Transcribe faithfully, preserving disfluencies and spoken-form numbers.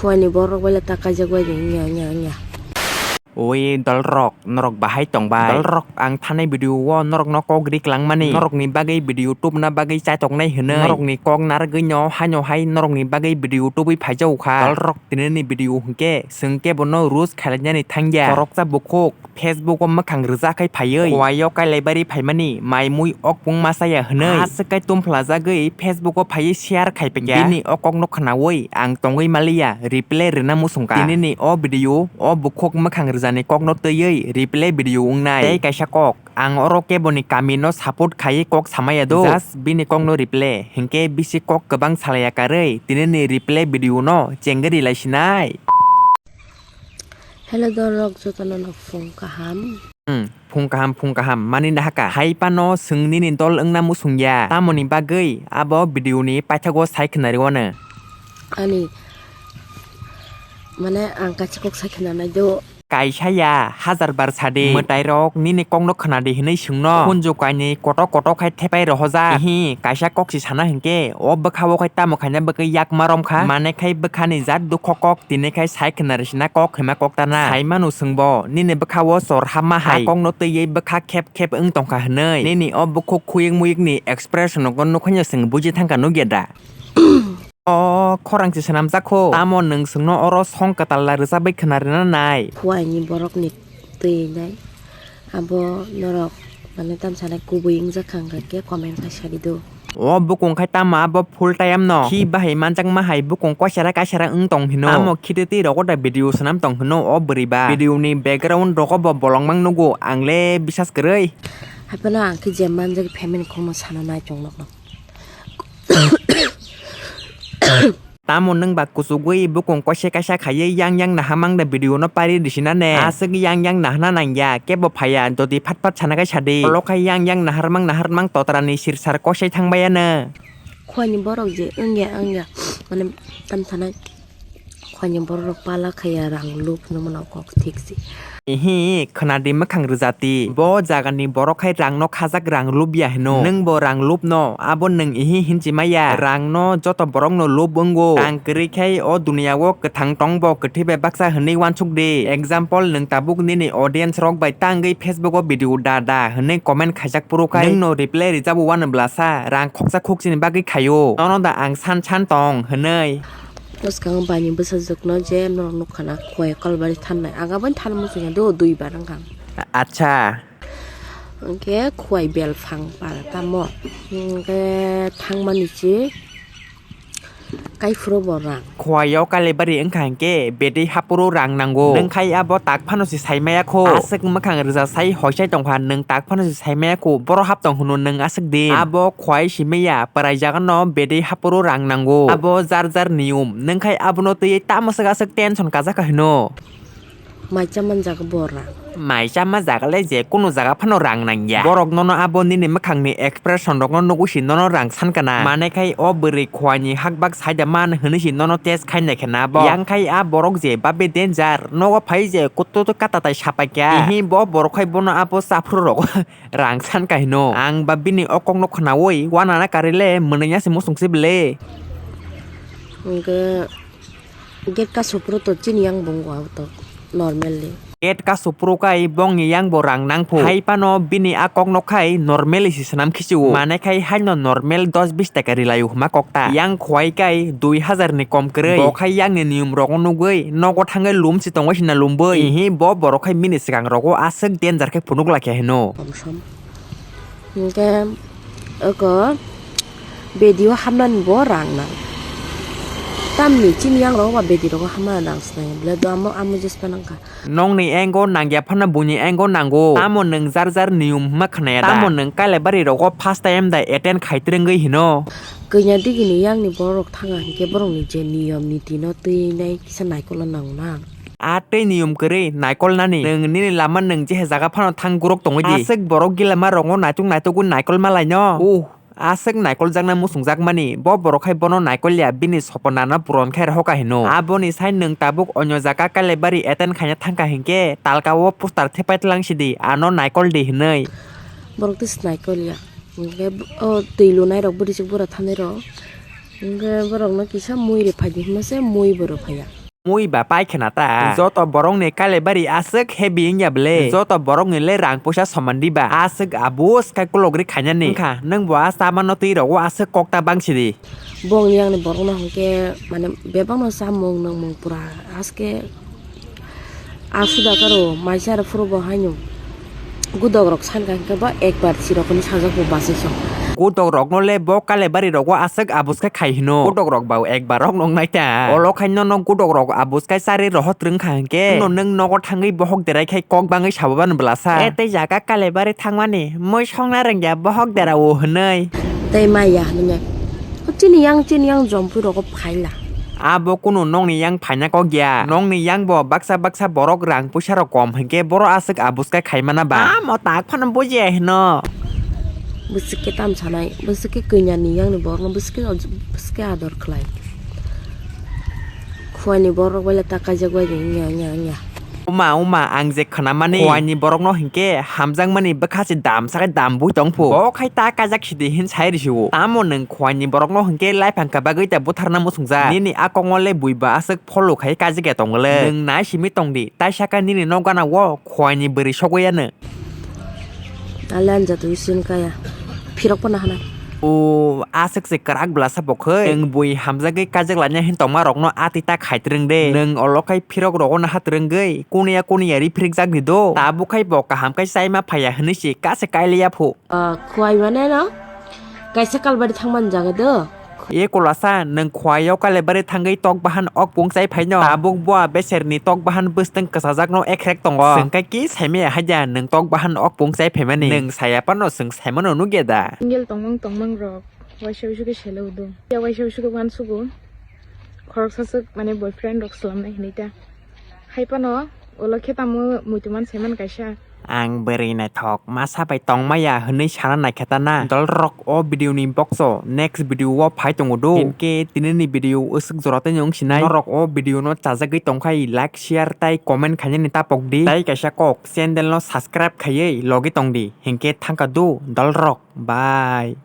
Phuaini borok bai le ta kaijak bai di, wngya, wngya, wngya. Oi, dolrok, norok bahai tong bai? Dolrok, ang thanai video o norokno kok ri kwlangmani. Norokni bagwi video tubna bagwi chaitoknai hwnwi. Norokni kok narwgwi no haino hai norokni bagwi video tubui phaijago kha. Dolrok, tinini video hwnkhe chwng kebono roast khailainani thangya. Khoroksa bukhuk, Facebook o mwkhang rwjak khai phaiwi, Khowai o Kailaibari phaimani mai mui okpung masa ya hwnwi. Aswk kai tumphla jagwi Facebook o phaiwi share khai phaikha. Bini o kokno khnaui ang tongwi maliya, reply rwna muchungkha. Tinini o video o bukhuk mwkhang rwjani kokno twiwi reply video wngnai. Tei kaisa kok, ang oro keboni kami no support khaiwi kok samaya do. Just bini kokno reply, hinkhe bisi kok kwbang salaya karwi tinini reply video no chengwi rilai sinai. Hello, dorok jotono no phung kaham. Hmm, phung kaham, phung kaham, mani nahaka. Hai phano chwng nini dol wngna muchung ya. Tamoni bagwi abo video ni paithago sai khna rw-o no. Ani, mane, ang kaisa kok sai khna nai do. Kaisa ya, hajar bar sadi. Mwtai rok nini kokno khna di hinwi swngno. Khunju kainwi koto koto khai thepai rohojak. Ihi, kaisa kok si sana hinkhe, o bwkha o khai tamo khaina bagwi yakma rom kha. Mane khai bwkhani jat dukho kok tini khai sai khna risina kok hima kok tana. Sai manu swngbo, nini bwkha o chor hapma hai. A kokno twiwi bwkha khep khep wng tongkha hwnwi. Nini o bukhuk khuyuk muyuk ni expression no nukhaino chwng buji thangkha nukya da? O khorang se swnamjak kho. Tamo nwng chwngno oro song kwtal la rwchabwi khna rwna nai? Phuaini borokni twi nai. Abo norok mane tamsa nai kubui wngjak kha hwnkhe comment khai sadi do. O bukung khai tamo abo full time no khi bahai manjakma hai bukung koisara kaisara wng tong hino. Tamo khiti twi rogo da video swnam tong hino o bwrwi ba. Video ni background rogo bo bolongma nugo ang le bisas kwrwi. Haiphano ang khe je manjak family khorokma sana nai chwng nokno. Tamo nwng ba kuchugwi bukung koise kaisa khaiwi yang yang naha mang da video no pari risina ne. Aswk yang yang nahana nangya, kebo phaiya, jodi phat phat sana kai sadi. Olo khai yang yang naharmang naharmang totra ni sirsar kosai thangbai ano. Khwani borok je wngya wngya, mane tam thanai. Khwani borok rok pala khaiya rang lup no mano kok thik si. Ihi, khwna di mwkhang rwja ti. Bo jaga ni borok khai rang no khajak rang lup ya hino. Nwng bo rang lup no, abo nwng ihi hinchi maya. Rang no joto borok no lup wngo. Rang kwrwi khai o duniya o kwthang tong bo kwthwi bai baksa hwnwi uansuk di. Example, nwng tabuk nini audience rok bai tangwi Facebook o video da da hwnwi comment khaijak phuru khai. Nwng no reply rijabo uanw bwlasa, rang khoksa khokchini bagwi khaio. Nono da ang san san tong hwnwi. Bwskango baini bwsajwkno je norok nukha na, Khowai Kalbari thannai. Ang abono thanna muchungya do, dui bar wngkha ang. Acha. Hwnkhe Khowai belphang para tamo. Hwnkhe thangmani se kaiphuru bo rang. Khowai o Kailaibari wngkha hwnkhe bedwi haphuru rang nango. Nwng khai abo tak phano se sai maya kho. Aswk mwkhang rwja sai hoisai tongkha, nwng tak phano se sai maya kho. Boro hap tong hwno nwng aswk din. Abo Khowai si maya, pwrai jaga no bedwi haphuru rang nango. Abo jar jar niyom. Nwng khai abono twiwi tamo swk aswk tension kajak kha hino. Mai chama jaga bo rang. Mai chama jaga le je kunu jaga phano rang nangya. Borok nono abo nini mwkhang ni expression rok no nugwi si nono rang san kana. Mane khai o bwrwi Khowai ni hakbak saida man hwnwi si nono test khai nai khe na bo. Yang khai a borok je babe danger, nogo phai je kutu tu kata tai sapai kya. Ihi bo borok khai bono abo chaphru rok rang san ka hino. Ang ba bini o kok no khnaui wana na kari le mwnwi ya se muchung se bele. Hwnkhe gate kasu phuru to chini yang bo wngkha to normally. Gate kasu phuru kai bongni yang bo rang nang phu. Hai phano bini a kok no khai normally se swnam khichi o. Mane khai haino normal dos bis taka rilai o hwma kok ta. Yang Khowai kai dui hazar ni kom kwrwi. Bo khai yang ni niyom rok o nugwi nogo thangwi lum si tongwi sina lum bwi. Ihi bo borok khai bini swkang rogo aswk danger khe phunuk lai khe hino. Hwnkhe oko bedi o hapnani bo rang nang. Tamni chini yang rogo ba bedi rogo hapna nang sinai bwle do amo amo jespa nang kha. Nokni engo nangya phano buini engo nango. Tamo nwng jar jar niyom hwnma khwnaya da? Tamo nwng Kailaibari rogo first time da attend khai twrwngwi hino? Kanya digini yang ni borok thanga hinkhe borok ni je niyom niti no twi nai kisa naikol no nango na. A tei niyom kwrwi naikol nani. Nwng nini lama nwng jehe jaga phano thang gurok tongwi di. Aswk borok gilama rokno naituk naitugwi naikol malaino. Uh, aswk naikol jakna muchung jakmani. Bo borok hai bono naikol ya, bini sopona no puron khai rohoka hino. Aboni sai nwng tabuk onyo jaga Kailaibari attend khaina thangkha hinkhe talka o poster thepai tlang sidi, ano naikol di hinwi. Borok tei se naikol ya. Hinkhe o twi lunai rok bwrwi chuk bura thanai rok. Hinkhe borok no kisa mui rw phai di hinma se mui bo rw phai ya. Mui ba pai khna ta. Joto borok ni Kalibari aswk heavy wngya bwle. Joto borok ni le rang puisa soman di ba. Aswk abus kai kulogri khainani. Wngkha nwng bo a chamano twi rogo aswk kok ta bang sidi. Bong yang ni borok no hwnkhe mane bebak no chamung nwngmung pura aske. Aswk da karo maisa rw phuru bo haino. Gudok rok san kha hwnkhe ba ekbar chirok hwnwi sajak bo bachai song. Gudok rok no le bo Kalibari rogo aswk abus khe khai hino. Gudok rok ba ekbar rok nong nai ta. Olo khai no no gudok rok abus kai chari rohot rwng kha hwnkhe. No nwng nogo thangwi bohok derai khai kok bangwi sabo ban bwlasa. E tei jaga Kalibari thangmani mui songna rwngya bohok dera o hwnwi. Tei maya hwnwi. Chini yang chini yang jompui rogo phaila. Abo kunu nokni yang phaina kok ya. Nokni yang bo baksa baksa borok rang puisa rok kom hinkhe boro aswk abus kai khai mana ba. Amo tak phano bujiya hino. Bwswk khe tam sanai, bwswk khe kanya ni yang ni borok no bwswk khe, bwswk khe ador khlai. Khua ni borok bai le ta kaijak bai nya nya nya. Uma uma ang je khwnamani khua ni borok no hinkhe hamjakmani bwkha se dam sakai dam bui tong phu. Bo khai ta kaijak sidi hin sai risi o. Tamo nwng khua ni borok no hinkhe lai phang kha bagwi ta butharna muchungjak. Nini a kok no le bui ba aswk follow khai kaijak ya tong le. Nwng nai simi tong di. Tai saka nini nok gana o khua ni bwrwi sogwi ya no. Ale anja twi sin kaya. Phirok pono hana. O aswk se kwrak bwlasa bo khoi. Nwng bui hamjagwi kajak laina hin tongma rokno a twi ta khaitrwng de. Nwng olo khai phirok rogo naha twrwngwi kuniya kuniya ri phirikjak di do. Tabuk khai bo kaham khai chaima phaiya hwnwi se kase kailiya phu. Ah, khwai mane no? Kaisa Kalibari thangmani jaga do. E kolasa, nwng khwai o Kalibari thangwi tok bahan ok pung chai phaino. Tabuk bua beserni tok bahan bwstwng kwchajak no ekrek tongo. Chwng khe ki saimaya haida nwng tok bahan ok pung chai phaimani. Nwng saya phano chwng saimano nukya da? Single tongmang tongmang rok waisa uisu khe selo udo. Ya waisa uisu khe uansugo. Khoroksa swk mane boyfriend rok swlamnai hinui ta. Hai phano ulo khe tamo muitu man saiman kaisa. Ang bwrwi naithok masa bai tongmaya hwnwi sana naikha ta na. Dolrok o video ni box o next video o phai tongo do. Hinkhe tini ni video usuk jora tei wng sinai. Norok o video no chajagwi tongkhai like, share tai comment khainani tapok di. Tai kaisa kok channel no subscribe khaiwi logi tong di. Hinkhe thangka do dolrok. Bye.